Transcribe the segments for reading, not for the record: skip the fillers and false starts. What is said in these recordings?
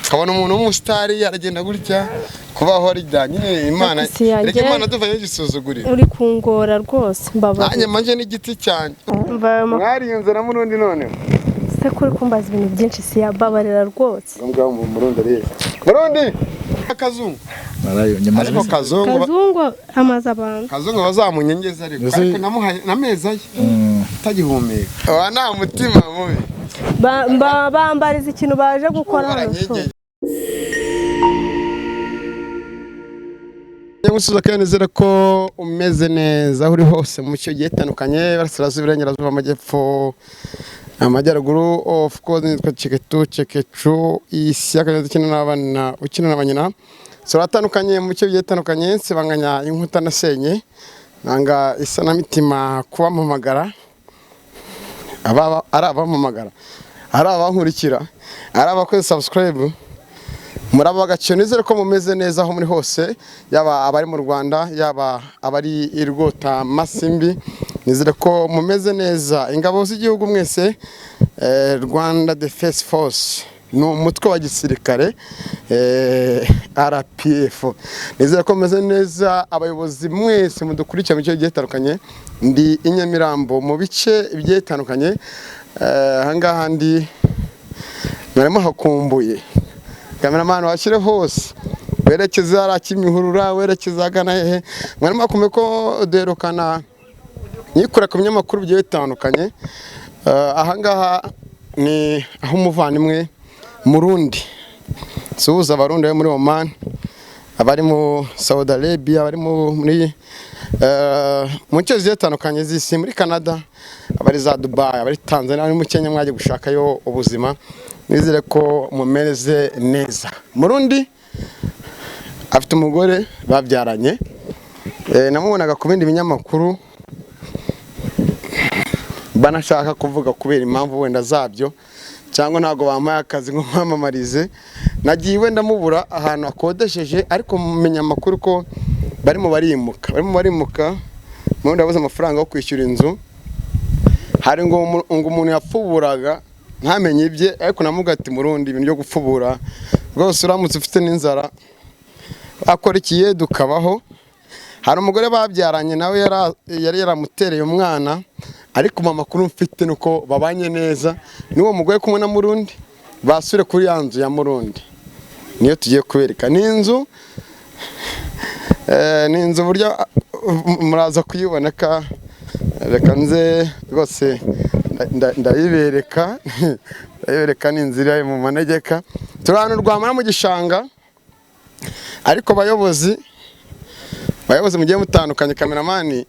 Ukabona umuntu w'umusitari aragenda gutya, kubaho ari bya nyine Imana. Isi yanjye. Reka Imana duvanye igisuzuguriro. Uri kungora rwose, mbabarira. Nanjye manje n'igiti cyanjye. Mva. Mwariyunze na Murundi noneho? Se kuri kumbaza ibintu byinshi, si yababarira rwose. Ngo mu Murundi ari hehe? Murundi, Kazungu. Narayonye maze. Ariko Kazungu Kazungu amaze abantu. Kazungu bazamunyengeza ariko. Mbese- Ariko namuhaye n'amezi aye atagihumeka, wa nta mutima mubi. Bambariza ikintu baje gukora hano so. Baranyegeye. Nyamusuza kandi nizere ko umeze neza aho uri hose mu cyo gihe itandukanye, Iburasirazuba, Iburengerazuba, Amajyepfo, Amajyaruguru. Of course nitwa Ceketu Cekecu isi y'akazi, ukina n'abana, ukina na banyina turatandukanye mu bice bigiye bitandukanye, nsibanganya inkuta nasenye, nanga isanamitima kubampamagara, ababa ari abampamagara, ari abankurikira, ari abakoze subscribe, muraba agaciro. Nizere ko mumeze neza aho muri hose, yaba abari mu Rwanda, yaba abari i Rwota Masimbi, nizere ko mumeze neza. Ingabo z'igihugu mwese, Rwanda Defense Force ni umutwe wa gisirikare, RPF, nizere ko mumeze neza. Abayobozi mwese mudukurikira mu bice bigiye bitandukanye, ndi i Nyamirambo mu bice bigiye bitandukanye. Ahangaha ndi mwarimo hakumbuye kameramani washyire hose, werekeza hariya Kimihurura, werekeza ahagana hehe. Mwarimo hakumbuye ko duherukana nyikura ku binyamakuru bigiye bitandukanye. Ahangaha ni aho umuvandimwe Murundi, suhuza Abarundi bari muri Oman, abari mu Saudi Arabia, abari muri mu nce zigiye zitandukanye z'isi, muri Canada, abari za Dubai, abari Tanzania, abari mu Kenya, mwagiye gushakayo ubuzima, nizere ko mumeze neza. Murundi afite umugore babyaranye. Namubonaga ku bindi binyamakuru banashaka kuvuga kubera impamvu wenda zabyo, cyangwa ntabwo bampaye akazi ngo mpamamarize. Nagiye wenda mubura ahantu akodesheje, ariko menya amakuru ko barimo barimuka, barimo barimuka. Murundi yabuze amafaranga yo kwishyura inzu. Hari ngo ngo umuntu yapfuburaga ntamenye ibye, ariko namubwira ati: "Murundi, ibintu byo gupfubura rwose, uramutse ufite n'inzara akora ikiyede ukabaho." Hari umugore babyaranye nawe yari yaramutereye umwana, ariko mu makuru mfite nuko babanye neza n'uwo mugore kumwe na Murundi. Basure kuri ya nzu ya Murundi, niyo tugiye kubereka. Ni inzu ni inzu buryo muraza kuyibona ka reka nze rwose ndayibereka, ndayibereka. Ni inzu iri mu manegeka, turi ahantu rwamara mu gishanga. Ariko bayobozi, bayobozi mugiye mutandukanye, kameramani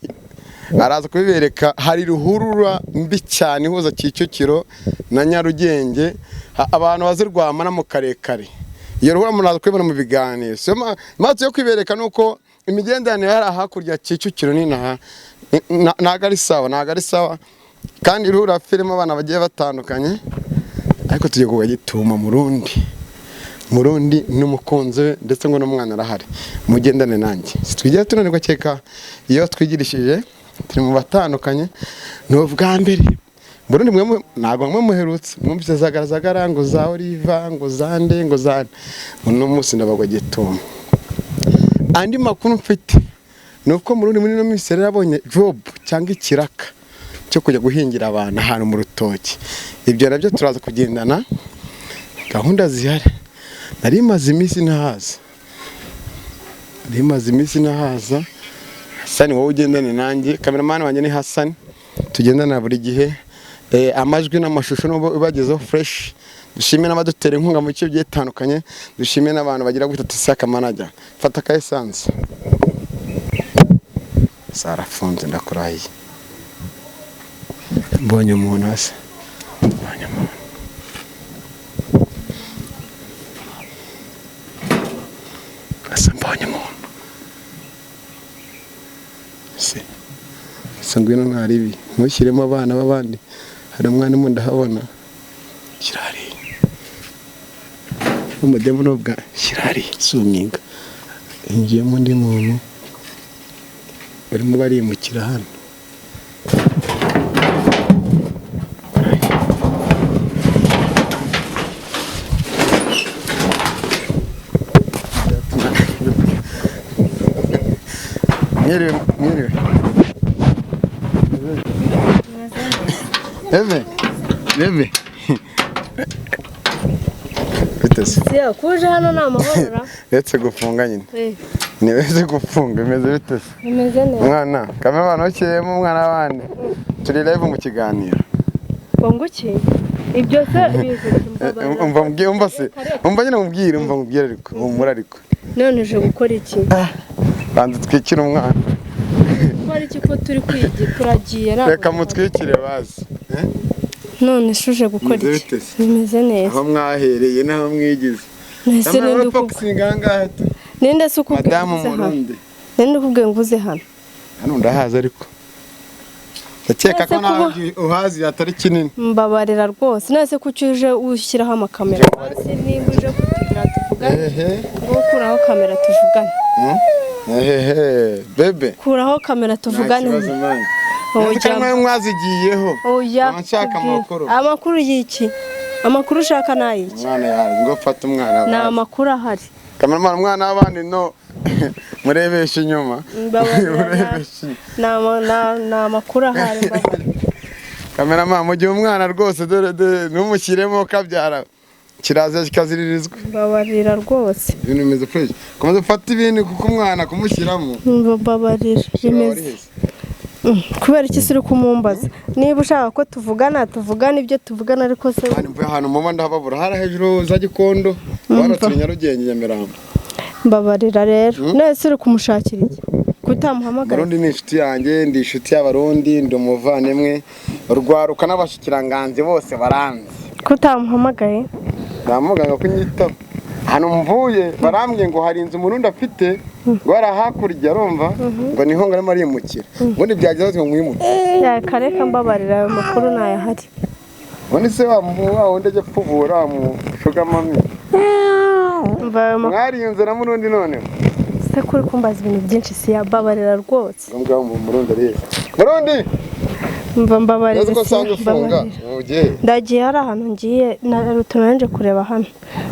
araza kubibereka. Hari ruhurura mbi cyane ihuza Kicukiro na Nyarugenge. Abantu bazirwamana mu karekare, iyo ruhurura muraza kubibona mu biganiro. So, impamvu yo kwibereka ni uko imigenderanire yari hakurya Kicukiro n'inaha ntago ari sawa, ntago ari sawa. Kandi ruhurura filime abana bagiye batandukanye. Ariko tugiye kugwa gituma Murundi, Murundi n'umukunzi we, ndetse ngo n'umwana arahari. Mugendane nanjye, twigira tunanirwa keka iyo twigirishije. Turi mu batandukanye, ni ubwa mbere Murundi mwe ntabwo mwe muherutse mwumvise zagaragara ngo za Oliva, ngo za nde, ngo za nde. Uno munsi ndabagwa gituma. Andi makuru mfite ni uko Murundi muri ino minsi yari yarabonye job cyangwa ikiraka cyo kujya guhingira abantu ahantu mu rutoki. Ibyo nabyo turaza kugendana gahunda zihari. Nari maze iminsi ntahaza, nari maze iminsi ntahaza. Hasani, wowe ugendane nanjye, kameramani wanjye ni Hasani, tugendana buri gihe. Amajwi n'amashusho n'ubu ubagezeho fresh. Dushime n'abadutera inkunga mu bice bigiye bitandukanye, dushime n'abantu bagira gutatu saka manager. Fata ka essence, zarafunze, ndakurahiye. Mbonye umuntu hasi, mbonye umuntu. Asa mbonye umuntu se se, ngwino ntaribi, ntushyiremo abana b'abandi. Hari umwana umwe ndahabona, shyira hariya n'umudemu n'ubwa, shyira hariya suminga. Hinjiyemo undi muntu, barimo barimukira hano. Mwiriwe, mwiriwe. Bebe, bebe. Bite se? Siya, kuje hano ni amahoro. Uretse gufunga nyine. Ni uretse gufunga, bimeze bite se? Bimeze neza. Mwana, kamwe abantu bakeyemo umwana w'abandi. Turi live mu kiganiro. Ngo nguki? Ibyo se bize. Umva mbwiye, umva se. Umva nyine mubwire, umva mubwire ariko, humura ariko. None uje gukora iki? Banza twikire umwana. Gukora iki ko turi kwigira turagiye ntabwo. Reka mutwikire bazi. None se uje gukora Bimeze iki? bite se? Bimeze neza. Aho mwahereye n'aho mwigize. Nese ninde ukubwiye? Ninde se ukubwiye? Madamu ngo uze hano? Murundi. Ninde ukubwiye ngo uze hano? Hano ndahazi ariko. Ndakeka ko Nese kuba- nawe uhazi atari kinini. Mbabarira rwose. None kuki uje ushyiraho amakamera? Hasi nimba uje kutugira tuvugane. Ehe. Ngo kuraho kamera tuvugane. Ehehe, bebe. Kuraho kamera tuvugane. Nta kibazo mwana. Oya. Nzi ko mwe mwazigiyeho. Oya. Nkaba nshaka kubwira. amakuru. Amakuru y'iki? Amakuru ushaka ni ay'iki? Umwana yawe ngo fata umwana. Ni amakuru ahari. Kameramani umwana w'abandi no murebesha inyuma. Mbabarira. Murebesha inyuma. Ni amakuru ahari. Mbabarira. Kameramani mu gihe umwana rwose dore dore ntumushyiremo kabyara kiraza kikaziririzwa. Mbabarira rwose. Ibintu bimeze fresh. Komeza ufate ibintu kuko umwana kumushyiramo. Mbabarira. Bimeze. Kubera iki se uri kumumbaza? Niba ushaka ko tuvugana tuvugana ibyo tuvugana ariko se Hano mvuye ahantu muba ndahababura hari hejuru za Gikondo. Hano turi Nyarugenge Nyamirambo. Mbabarira rero. None se uri kumushakira iki? Kutamuhamagara? Murundi ni inshuti yanjye, ndi inshuti y'Abarundi, ndi umuvandimwe. Rwaruka n'abashikiranganzi bose baranzi. Kutamuhamagaye? Ndamuganga kunyitaho. Hano mvuye barambwiye ngo hari inzu Murundi afite ngo hari hakurya arumva ngo niho ngo arimo arimukira. Ubundi byageze ngo mwimuke. Kareka mbabarira ayo makuru ntayahari. Ubundi se wa wundi ajya apfubura mushugamami. Mwariyunze na Murundi none. Se kuri kumbaza ibintu byinshi si yababarira rwose. Ngo mbwa Murundi ari he? Murundi! Mva mbabarira. Uzi ko usanzwe ufunga? Ugiye. Ndagiye hari ahantu ngiye na rutunanje kureba hano.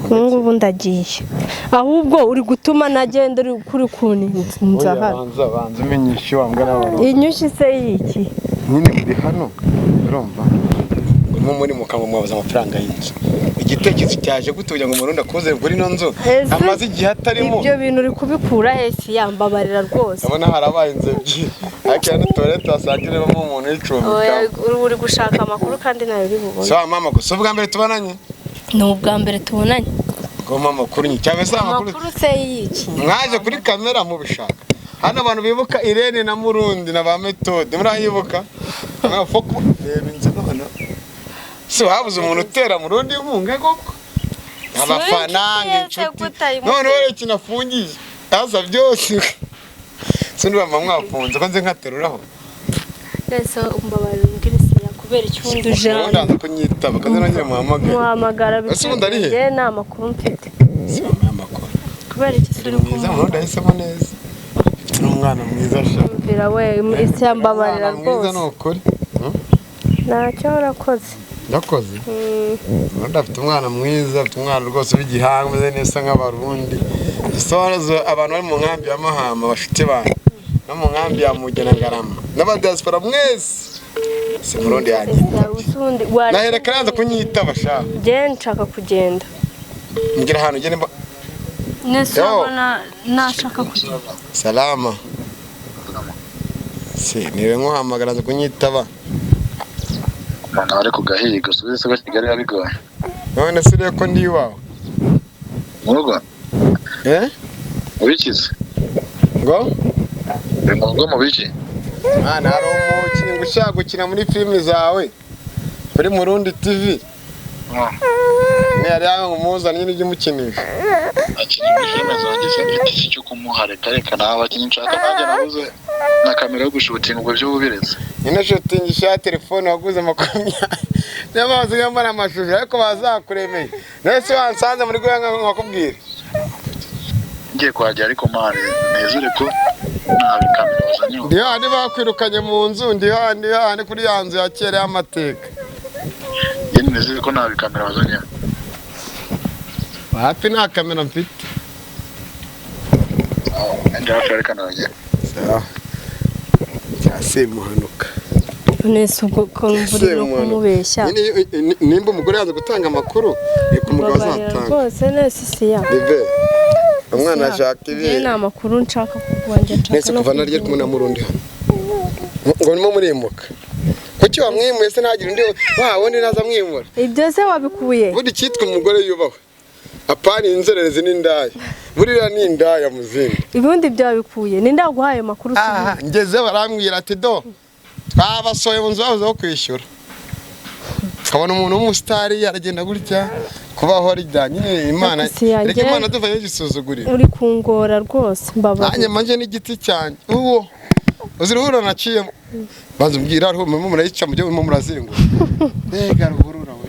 Ubu ngubu ndagiye. Ahubwo uri gutuma nagenda uri kuri kuninza hano. Banza banza umenyeshe wa mbwa n'abarundi. Inyushi se y'iki? Nyine muri hano urumva urimo muri mukaba mwabuze amafaranga y'inzu. Igitekerezo cyaje gute kugira ngo Murundi akuze kuri ino nzu amaze igihe atarimo? Ibyo bintu uri kubikura he si yambabarira rwose. Ndabona harabaye inzu ebyiri ariko ya tuwarete wasanga irimo umuntu w'icumbika. Uri gushaka amakuru kandi nayo uri bubone. Sawa mama, gusa ubwa mbere tubonanye? Ni ubwa mbere tubonanye. Ngoma amakuru nyine cyangwa se amakuru se y'iki? Mwaje kuri kamera mubishaka. Hano abantu bibuka Irene na Murundi na ba Methode murayibuka? Reba inzu none. Si wabuze umuntu utera Murundi inkunga koko? Abafana inshuti. None rero kinafungiye. Aza byose. Sindi bamwe mwafunze ko nze nkateruraho. Nese umbabarira umbwire se yakubera icyundi uje. Ubundi nza kunyitaba kaze nongere muhamagare. Muhamagara Ese ubundi ari he? Nta makuru mfite. Si mama amakuru. Kubera iki suri mwiza Murundi ahisemo neza. Mfite n'umwana mwiza sha. Mbwira we isi yambabarira rwose. Mwiza ni ukuri. Ntacyo urakoze. Ndakoze. Murundi afite umwana mwiza, afite umwana rwose w'igihanga umeze neza nk'Abarundi. Isohorezo abantu bari mu nkambi ya Mahama bashuti banyu. No mu nkambi ya Mugena Ngarama. N'abadiaspora mwese. Si Murundi yanjye. Nahera karanza kunyitaba sha. Nge nshaka kugenda. Ngira ahantu ugende mba. Nese urabona nashaka kugenda. Salama. Si niwe nkuhamagara nza kunyitaba. Umuntu ari kugahiga usubize ko Kigali yabigoye. None se reko ndi iwawe? Mu rugo? Eh? Mubikize? Ngo? Uri mu rugo mu biki? Mwana hari umukinnyi ushaka gukina muri filimi zawe kuri Murundi TV. Ni yari yanga umuzanye nyine ujye umukinisha. Akina muri filime zanjye se mfite iki cyo kumuha reka reka nawe abakinnyi nshaka nanjye nabuze na kamera yo gushutinga ubwo byo ubiretse. Nyine shutingisha ya telefone waguze 20. Niyo mpamvu nsigaye mbona amashusho ariko bazakuremeye. None se wansanze muri Rwanda nkakubwira. Ngiye kuhagera ariko mani nezere ko nta bikamera wazanye. Ndi handi bakwirukanye mu nzu, ndi handi handi kuri ya nzu ya kera y'amateka. Yeni nezere ko nta bikamera wazanye. Hafi nta kamera mfite. Ndi hafi ariko nagera. Sawa. Semuhanuka. Nese ubwo ko numva uri no kumubeshya. Nyine nimba umugore yanze gutanga amakuru, reka umugabo Mbabarira azatanga. rwose, nese siya. Bebe, umwana ashaka Njye ibi. nta makuru nshaka kuwanjye, nshaka Nese no kuva naryo kumwe na Murundi hano, ngo nimo murimuka, kuki wamwimuye se ntagire undi wa wundi naza amwimura? Ibyo se wabikuye? Buri cyitwa umugore yubahwe, apana inzererezi n'indaya. Buriya ni indaya mu zindi. Ubundi ibyo wabikuye, ninde waguhaye ayo makuru? Aha ngeze barambwira ati: "Do, twabasohoye mu nzu, babuze aho kwishyura." Ukabona umuntu w'umusitari aragenda gutya, kubaho arya nyine Imana. Ariko si yanjye. Reka Imana tuvayo igisuzuguriro. Uri kungora rwose, mbabarira. Nanjye manje n'igiti cyanjye, uwo uzi ruhurura naciyemo, banza umbwira ruhurura murayica, mujye murimo murazengura, mbega ruhurura we!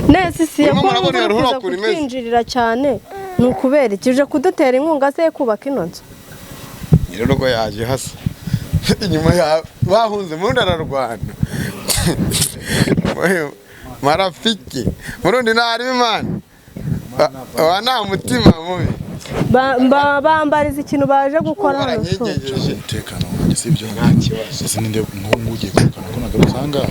Nese siya, Urimo ko murabona uri ruhurura kuza ukuntu imeze? kutwinjirira cyane ni ukubera iki? Uje kudutera inkunga se yo kubaka ino nzu? Nyirarugo yaje hasa inyuma ya bahunze, murundi ararwana. Marafiki murundi ntari Imana wa nta mutima mubi. Bambariza ikintu baje gukora hano so. Baranyegejeje. Umutekano wanjye, si ibyo? Nta kibazo. Ese ninde nk'ubu ngubu ugiye kwirukana ko nagarutse aha ngaha?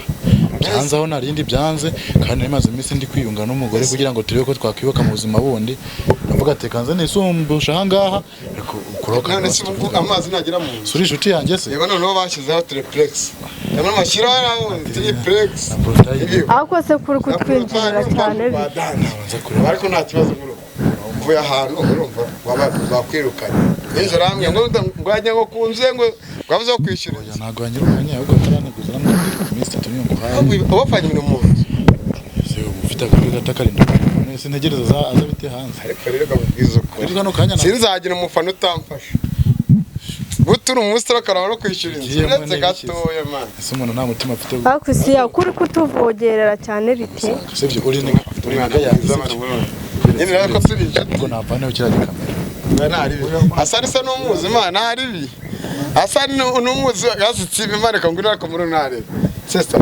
Byanze aho narindi byanze, kandi nari maze iminsi ndi kwiyunga n'umugore kugira ngo turebe ko twakwibuka mu buzima bundi. Ndavuga ati kanze nisumbusha aha ngaha, ariko ukuraho None se ubu ngubu amazi nagera mu nzu? Suri inshuti yanjye se? Reba noneho bashyizeho triplex, noneho bashyiraho triplex. Na portail. Ariko se kuri kutwinjirira cyane bi Nabanza kureba. Ariko nta kibazo, muri ubu uvuye ahantu urumva bakwirukanye nijoro hamwe ngo ajye ngo ku nzu ye, ngo abuze aho kwishyura Oya, inzu. ntabwo yanyirukanye, ahubwo ataranteguza, namubwira iminsi 3 niyo nguhaye. Ubapfanye ibintu mu nzu. Se uba ufite akajwi gato karinda, nese ntegereza aza bite hanze? Ariko rero kamubwiza ukuri, Ariko kano kanya sinzagira umufana utamfasha. Butura umunsi urakaraba no kwishyura inzu. Ngiye Uretse mbona gatoya, man. Ese umuntu nta mutima afite? Ariko siya, kuri kutuvogerera cyane bite? Sibyo, uri ni uri Umwana imbwa yanjye, mwiza, sibyo? man, nyine rero ko turi inshuti. Ubwo navaneho kiriya gikamera. Ntaribi asa nisa n'umuzi, Imana ntaribi asa n'umuzi yasutse Imana ikangurira, ariko muri ntaribi sister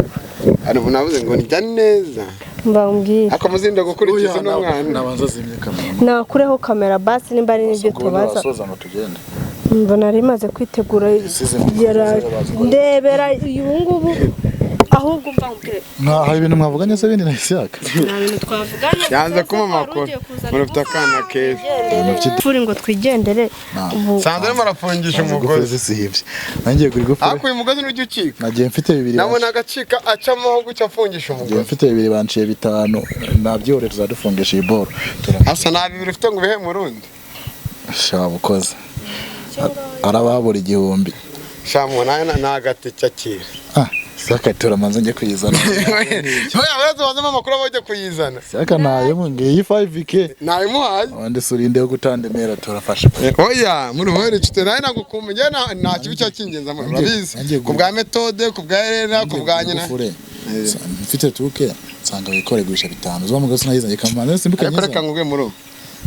hano ubu navuze ngo njya neza. Mbambwira. Ariko muzinde gukurikiza uno mwana. Nabanza zimye kamera. Nakureho kamera basi, nimba ari n'ibyo Ubwo tubaza. wasoza ngo tugende. Mbona nari maze kwitegura. Isize mu Ndebera ubu ngubu, ahubwo mbambwire. Mwa hari ibintu mwavuganye se bindi na Isiyaka? Nta bintu twavuganye. Yanze kuma amakuru, murafite akana keza. Furi ngo twigendere ubu. Sanze arimo arafungisha Ingufuri umugozi. zisihibye, nangiye kuri gufuri. Ariko uyu mugozi ntujya ucika. Nagiye mfite bibiri. Nabona agacika acamo aho guca afungisha Nagiye umugozi. mfite bibiri, banciye bitanu. Nabyihoreye, tuzadufungisha iyi boro. Asa nta bibiri ufite ngo ubihe murundi. Shabukoze arababura 1000. Shamu nawe ni agateke akira. Ah, Isiyaka, turamanza njye kuyizana. Oya, uretse bazamo amakuru aba ujya kuyizana. Isiyaka ntayo ngiyi 5K. Nayimuhaye. Abandi se urinde yo gutandemera, turafasha. Oya, muri wowe inshuti nawe nagukunda njye, nta kibi cya kingenza muri urabizi. Nanjye Ku bwa metode, ku bwa Elena, ku bwa nyina. Ingufuri mfite tuke nsanga wikore gurisha bitanu zuba mugozi sinayizanye kamanza simbuka. Ariko reka Nyiza. ngubwe muri ubu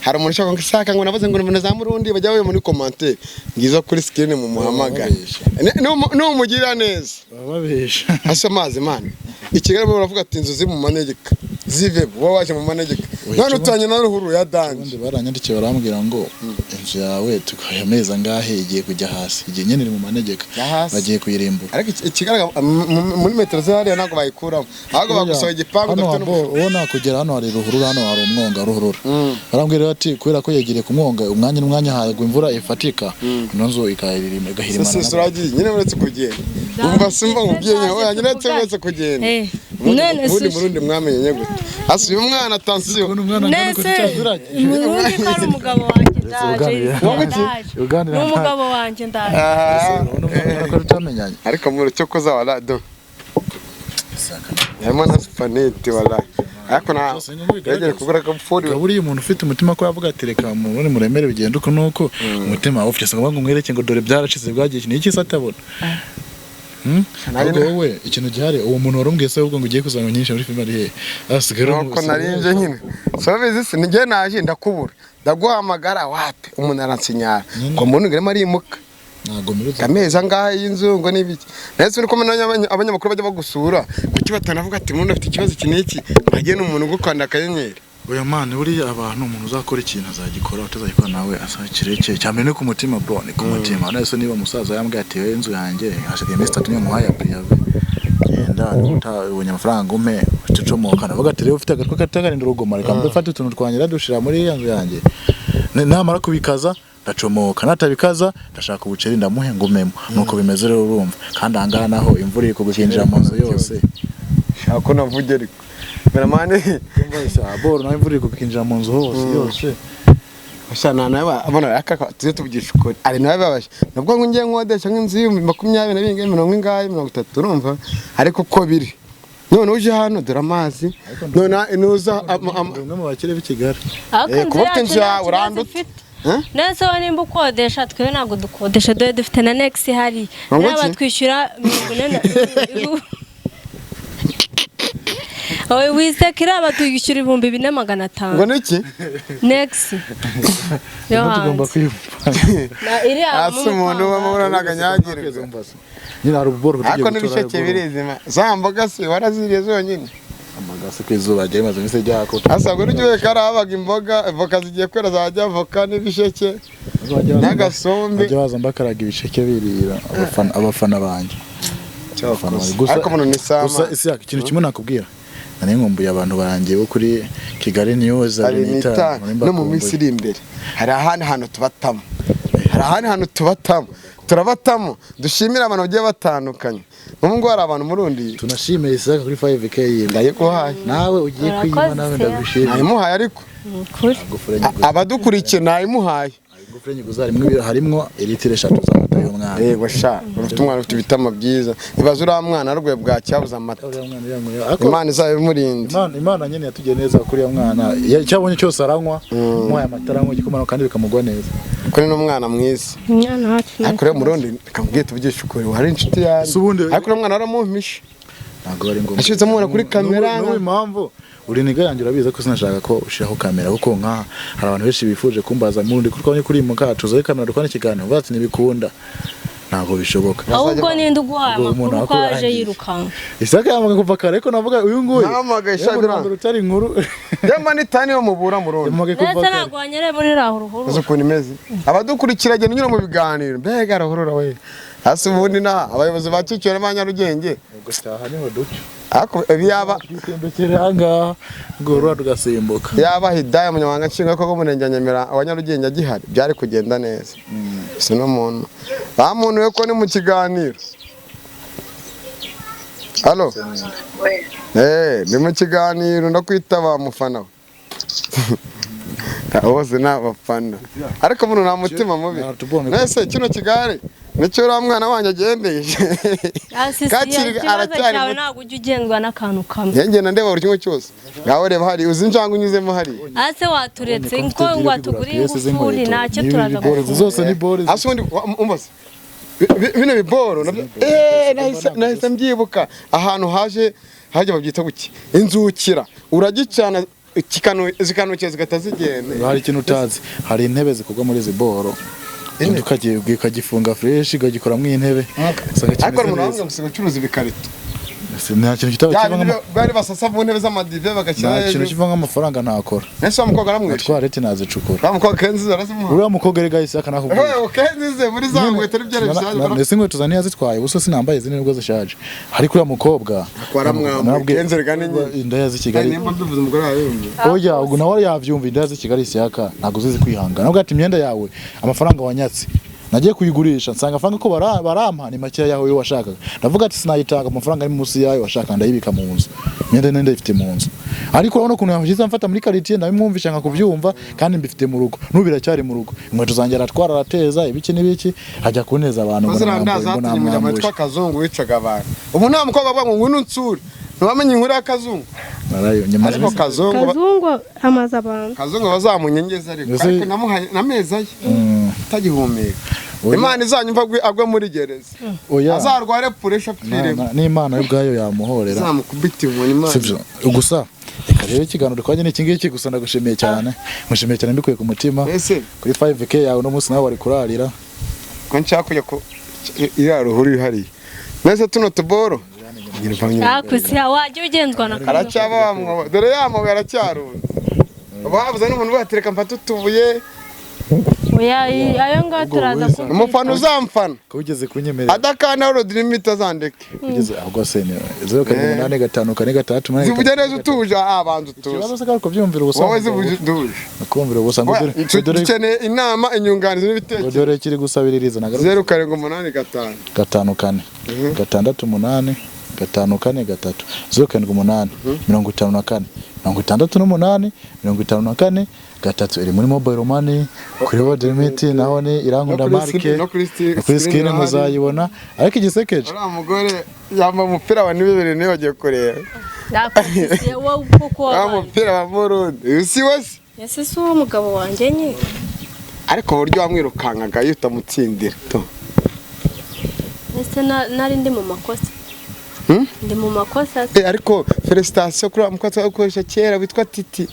hari umuntu ushaka ngo isaka ngo navuze ngo nimero za murundi bajya bayo muri commentaire ngizo kuri screen mu muhamagare. Bababesha. Numugirira neza. Bababesha. Asa amazi man, i Kigali bo baravuga ati inzu ziri mu manegeka zive, wowe waje mu manegeka Oya, none uturanye na ruhuru ya danje. Ubundi baranyandikiye barambwira ngo inzu yawe tukaye amezi angahe igiye kujya hasi, igihe nyine iri mu manegeka. Ya hasi. Bagiye kuyirimbura. Ariko ikigaragara muri metero zihariya ntabwo bayikuramo, ahubwo bagusohoye igipangu hano udafite ubona kugera hano hari ruhurura, hano hari umwonga ruhurura. Barambwira bati kubera ko yegereye ku mwonga, umwanya n'umwanya hagwa imvura ifatika, ino nzu ikahirima igahirimana. Sisi uragiye nyine uretse kugenda, umva simba nkubwiye nyine, oya nyine uretse kugenda. Eh, Ubundi none ubundi se murundi mwamenye gute? Asuye umwana tansiyo. Ubona umwana angana uko Nese tutaziranye. murundi ko ari umugabo wanjye, ndaje. Uganira. Ndaje. Uganira. Ni umugabo wanjye, ndaje. Urabona umwana ko tutamenyanye. Ariko muri cyo koza wala do harimo na supanete wala, ariko na Byose ni bigaragaza. yagere kugura agafuri. Ukaba uriya umuntu ufite umutima ko yavuga ati reka mubone muremere bigenda uko nuko umutima wawe ufite ngo umwereke ngo dore byaracitse bwagiye iki n'iki se atabona. Nari Ahubwo wowe ikintu gihari, uwo muntu warumbwiye se ahubwo ngo ugiye kuzana nyinshi muri filime ari hehe asigaye ari Nuko narinje nyine so bizi se nijye naje ndakubura, ndaguhamagara wapi, umuntu aransinyara ngo umuntu ngirimo arimuka. Ntabwo mperutse. Amezi angahe y'inzu ngo n'ibiki, ndetse uri kumwe abanyamakuru bajya bagusura, kuki batanavuga ati umuntu afite ikibazo iki n'iki, hagiye n'umuntu ugukanda akanyenyeri? Oya man, buriya abantu, umuntu uzakora ikintu azagikora, utazagikora nawe asakireke. Cyane ni ku mutima, bro, ni ku mutima. None niba umusaza yambwiye ati: "Wowe, inzu yanjye hasigaye iminsi 3, niyo muhaye préavis, genda utabonye amafaranga umpe ucomoka," ndavuga ati: "Rero ufite agatwe katagarinda urugoma, reka mbe mfate utuntu twanjye dushira muri iriya nzu yanjye. Namara kubikaza ndacomoka, natabikaza ndashaka ubuceri ndamuhe ngumemo." Nuko bimeze rero, urumva. Kandi ahangaha naho imvura iri kugukinjira mu nzu yose. Shaka ko navuge ariko kameramani. Boro nawe, imvura iri kugukinjira mu nzu hose yose. Shana nawe abona aka tuze tuvugisha ukuri, ari nawe babashe nubwo ngo ngiye nkodesha nk'inzu y'ibihumbi 20 na bingahe, mirongo ingahe, 30, urumva, ariko uko biri none uje hano dore amazi none nuza Ndi umwe mu bakire b'i Kigali. Ariko Eh, inzu kuba ufite yacu inzu nta yawe kibazo urandutse. ifite. Eh? Nese wowe nimba ukodesha, twe ntabwo dukodesha, dore dufite na nex ihari. Ngo Reba, iki? twishyura 40 na wowe wiseka, iraba tuyishyura 4500. Ngo niki? Nex yo Tugomba hanze. kwiyumva. Na iriya Hasi umuntu ubamo uranaganyagirirwa. Nyine hari ububoro tugiye Ariko gutora. n'ibisheke birizima, za mboga se waraziriye zonyine? Amagasi ku izuba ryari rimaze iminsi ryaka. Asabwa n'ujya kari habaga imboga, voka zigiye kwera, zajya voka n'ibisheke n'agasombe. Bajya baza mbakaraga ibisheke birira abafana banjye. Abafana banjye. Ariko umuntu ni sama. Gusa isi yacu, ikintu kimwe nakubwira, nari nkumbuye abantu banjye bo kuri Kigali News hari 25. n'itanu no mu minsi iri imbere hari ahandi hantu tubatamo, hari ahandi hantu tubatamo, turabatamo. Dushimire abantu bagiye batandukanye. Nk'ubu ngubu hari abantu murundi. Tunashimiye Isaka kuri 5K yiwe. Ndayiguhaye. Nawe ugiye kuyima nawe. Urakoze. Ndagushimiye. Nayimuhaye ariko. Kuri Ingufuri nyiguze. Abadukurikiye nayimuhaye. Ingufuri nyiguze harimwo litiro 3 z'amata y'umwana. Yego sha, ufite umwana ufite ibitama byiza, ibaze uriya mwana arwaye bwacyabuze amata. Uriya mwana yanyweye ariko. Imana izabimurinde. Imana nyine yatugiye neza kuri uriya mwana. Icyo abonye cyose aranywa, umuhaye amata aranywa igikoma kandi bikamugwa neza. Kuri n'umwana mwiza. Umwana wacu. Ariko rero murundi, kamubwiye tuvugishe ukuri, hari inshuti yanjye. Ese ubundi- Ariko uriya mwana waramuhishe. Ntabwo ari ngombwa. Ashyitse amubona kuri kamera. N'ubu impamvu uri niga yanjye, urabizi ko sinashaka ko ushyiraho kamera, kuko nka hari abantu benshi bifuje kumbaza murundi kuko twabonye kuri mu kacu uzaho kamera dukora ikiganiro, bavuga ati ntibikunda, ntabwo bishoboka. Ahubwo ninde uguhaye Ubwo umuntu amakuru ko aje akurangiye. yirukanka? Isaka yamaga kuva kare, ariko navuga uyu nguyu Nahamagaye yewe, sha mu Rwanda rutari inkuru. Yamma nitani yo mubura murundi. Yamaga kuva Ndetse kare. ntabwo wanyereye muri iriya ruhurura. Uzi ukuntu imeze, abadukurikira agenda unyura mu biganiro, mbega ruhurura we. Hasi ubundi na abayobozi ba Kicukiro ba Nyarugenge. Gutaha niho duca. Ariko yaba twisimbukira ahangaha ngo urura tugasimbuka. Yaba Hidaya umunyamabanga nshingwabikorwa w'umurenge wa Nyamira wa Nyarugenge agihari, byari kugenda neza. Si n'umuntu bamuntu we ko ni mu kiganiro. Halo, ni mu kiganiro, ndakwitaba mufana we. Bose ni abafana, ariko umuntu nta mutima mubi. Nese kino kigare nicyo uriya mwana wanjye agendeye? Asisi, Kakiri ikibazo aracyari cyawe muto. ntabwo ujya ugendwa n'akantu kamwe. Ngenda ndeba buri kimwe cyose. Ngaho reba hari uzi injangwe unyuzemo hariya. Ase waturetse ko watuguriye ingufuri, ntacyo turaza Boro zose ni boro. Hasi ubundi umbaze bino biboro nabyo, nahise mbyibuka ahantu haje hajya babyita guki, inzukira uragicana zikanukira zigahita zigenda. Hari ikintu utazi, hari intebe zikorwa muri izi boro, ukagifunga fresh ukagikoramo intebe, usanga Ariko kimeze umuntu neza. wamwe gusiga ucuruza ibikarito. Nta kintu kitaba Bya kivamo. bindi bari basasa mu ntebe z'amadive bagashyira Nta kintu hejuru. kivamo amafaranga ntakora. Nese wa mukobwa aramwishe? Twarete nazicukura. Wa mukobwa Kenzi arazimuha. Uriya mukobwa rega yahise akanakubwira. Ewe Kenzi ze muri za nkweto nibyo ari. Ndetse inkweto zane yazitwaye ubusa, sinambaye izindi nibwo zishaje, ariko uriya mukobwa Waramwambuye. narabwiye- Kenzi rega ni nyine. Indaya z'i Kigali. Nimba mbivuze umugore wawe yumva. Oya, ubwo nawe yavyumva. Indaya z'i Kigali siyaka ntabwo zizi kwihangana. Nubwo ati imyenda yawe, amafaranga wanyatse nagiye kuyigurisha nsanga amafaranga ko barampa ni makeya yaho yo washakaga, ndavuga ati sinayitanga amafaranga ari munsi yayo washaka, ndayibika mu nzu. Imyenda nenda ndayifite mu nzu, ariko urabona ukuntu yashyize amfata muri quartier, ndabimwumvisha nka kubyumva, kandi mbifite mu rugo, n'ubu biracyari mu rugo. Inkweto zanjye aratwara, arateza ibiki n'ibiki, ajya kuneza abantu ngo Ziriya nda namwambuye, ngo zatumye umuryango namwambuye. witwa Kazungu wicaga abantu. Ubu nta mukobwa avuga ngo ngwino unsure, ntiwamenye inkuru ya Kazungu? Narayo nyuma. Ariko Kazungu Kazungu amaze abantu. Kazungu bazamunyengeza ariko. Ese- Ariko namuhaye n'amezi aye atagihumeka. Oya. Imana izanyumva agwe muri gereza. Oya. Azarware puresha apfiremo. N'Imana yo ubwayo yamuhorera. Izamukubita inkoni Imana. Sibyo gusa, reka rero ikiganiro twajya ni iki ngiki gusa. Ndagushimiye cyane, mushimiye cyane mbikuye ku mutima. Ese Kuri 5K yawe uno munsi nawe wari kurarira. Ko nshaka kujya ku iriya ruhuru iri hariya, mbese tuno tuboro Akusi wajya ugenzwa na aracyaba wa mwobo, dore ya mwobo aracyarunze. Babuze n'umuntu batereka mfata utubuye. Oya, ayo ngayo turaza Ubwo Umufana uzamfana Ko ugeze kunyemerera adakanda World azandeke. Ugeze ahubwo se ni 078546 8. Zivuge neza utuje, abanza utuze. Ikibazo se ko byumvira ubusa. Wowe zivuge utuje. Kumvira ubusa ngo Oya, dore dore dukeneye inama, inyunganizi n'ibitekerezo. Dore kiri gusabiririza nagaruka. 0785. 54 68 543 078 54 68 54 3 iri muri mobile money kuri World Remit, naho ni Irankunda No kuri Mark. screen- no kuri No kuri screen screen irahari. muzayibona, ariko igisekeje Uriya mugore yambaye umupira wa nibibiri niwe bagiye kureba. Nakubise wowe kuko Wa wabaye. mupira wa Murundi uyu si we se? Ese si uwo mugabo wanjye nyine? Ariko uburyo wamwirukankaga iyo utamutsindira to. Ese nari ndi mu makosa? Hmm? Ndi mu makosa se? Ariko félicitations kuri wa mukobwa twakoresha kera witwa Titi.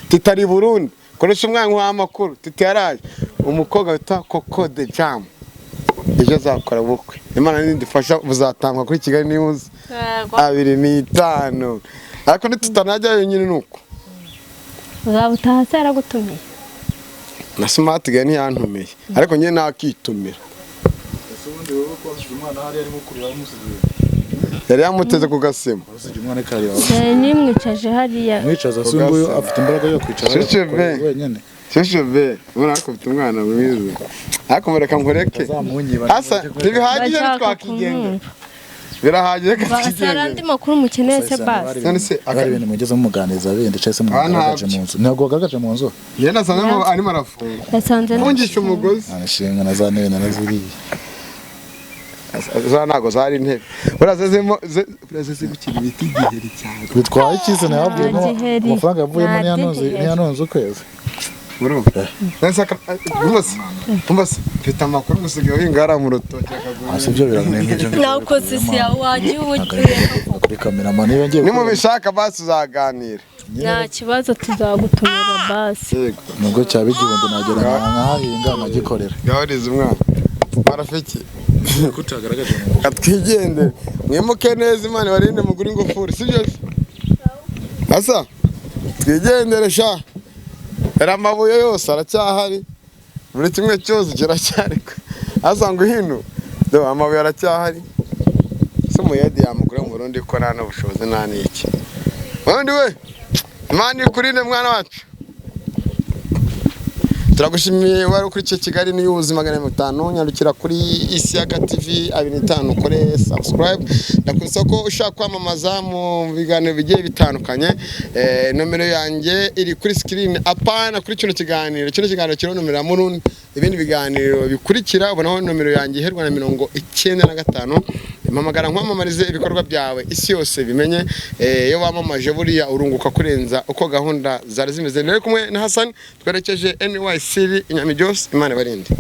Titi ari i Burundi, koresha umwana w'amakuru. Titi yaraje, umukobwa witwa Coco de Jam, ejo azakora ubukwe. Imana nidufasha buzatangwa kuri Kigali News 25, ariko nitutanajyayo nyine nuko. Uzaba utaha se yaragutumiye? Na Smart Guy ntiyantumiye, ariko njye nakitumira. Ubundi wowe ko wasize umwana hariya arimo kurira, wamusigiye? Yari yamuteze ku gasima. Wasigiye umwana kariya? Nimwicaje hariya. Mwicaza se nguyu afite imbaraga yo kwicara Shusho be. wenyine? Shusho be, ubona ko ufite umwana mwiza, ariko mureka nkureke. Azamunyiba. Asa ntibihagije? Bashaka Ntitwakigendera. kumwumva. Birahagije ko Basi hari twigendera. andi makuru mukeneye se basi? None se Hari ibintu mugeze mumuganiriza bindi cyangwa se Ah, mugaragaje ntabyo. mu nzu? Ntabwo wagaragaje mu nzu. Njye nasanze arimo arafunga. Yasanze Fungisha umugozi. Nta na za ntebe naraziriye. Za ntago zari intebe, buriya zizimo buriya zizimo ikintu bita igiheri cyane. Bitwaye iki se? Nababwiyemo Nta giheri. amafaranga yavuyemo. Nta Ntiyanonze. giheri. Ntiyanonze ukwezi. Urumva nese umva se, mfite amakuru gusigaye uhinga hariya mu rutoki akagura. Hasi ibyo biranenga ibyo ngibyo. Nakoze isi yawe wagiye ubugiye. Kuri kameramani niba ngiye Nimubishaka basi uzaganira. Nta kibazo, tuzagutumira basi. Yego. Nubwo cyaba 1000 nagera nkahahinga nkagikorera. Gahoriza umwana marafiki. Kutagaragaje mu nzu. Twigendere, mwimuke neza, Imana ibarinde, mugure ingufuri, sibyo se? Asa twigendere sha, era amabuye yose aracyahari, buri kimwe cyose kiracyari. Asa ngo hino do amabuye aracyahari se? Umuyede yamugura mu Burundi ko nta n'ubushobozi nta n'iki. Burundi we, Imana ikurinde mwana wacu. Turagushimiye wari ukurikiye Kigali News 500. Nyarukira kuri Isiaka TV 25 ukore subscribe. Ndakwibutsa ko ushaka kwamamaza mu biganiro bigiye bitandukanye, nomero yanjye iri kuri screen. Apana kuri kino kiganiro, kino kiganiro kiriho nomero ya Murundi. Ibindi biganiro bikurikira ubonaho nomero yanjye iherwa na 95. Mpamagara nkwamamarize ibikorwa byawe, isi yose bimenye. Iyo wamamaje buriya urunguka kurenza uko gahunda zari zimeze. Nari kumwe na Hassan, twerekeje NYC Inyamiryose. Imana ibarinde.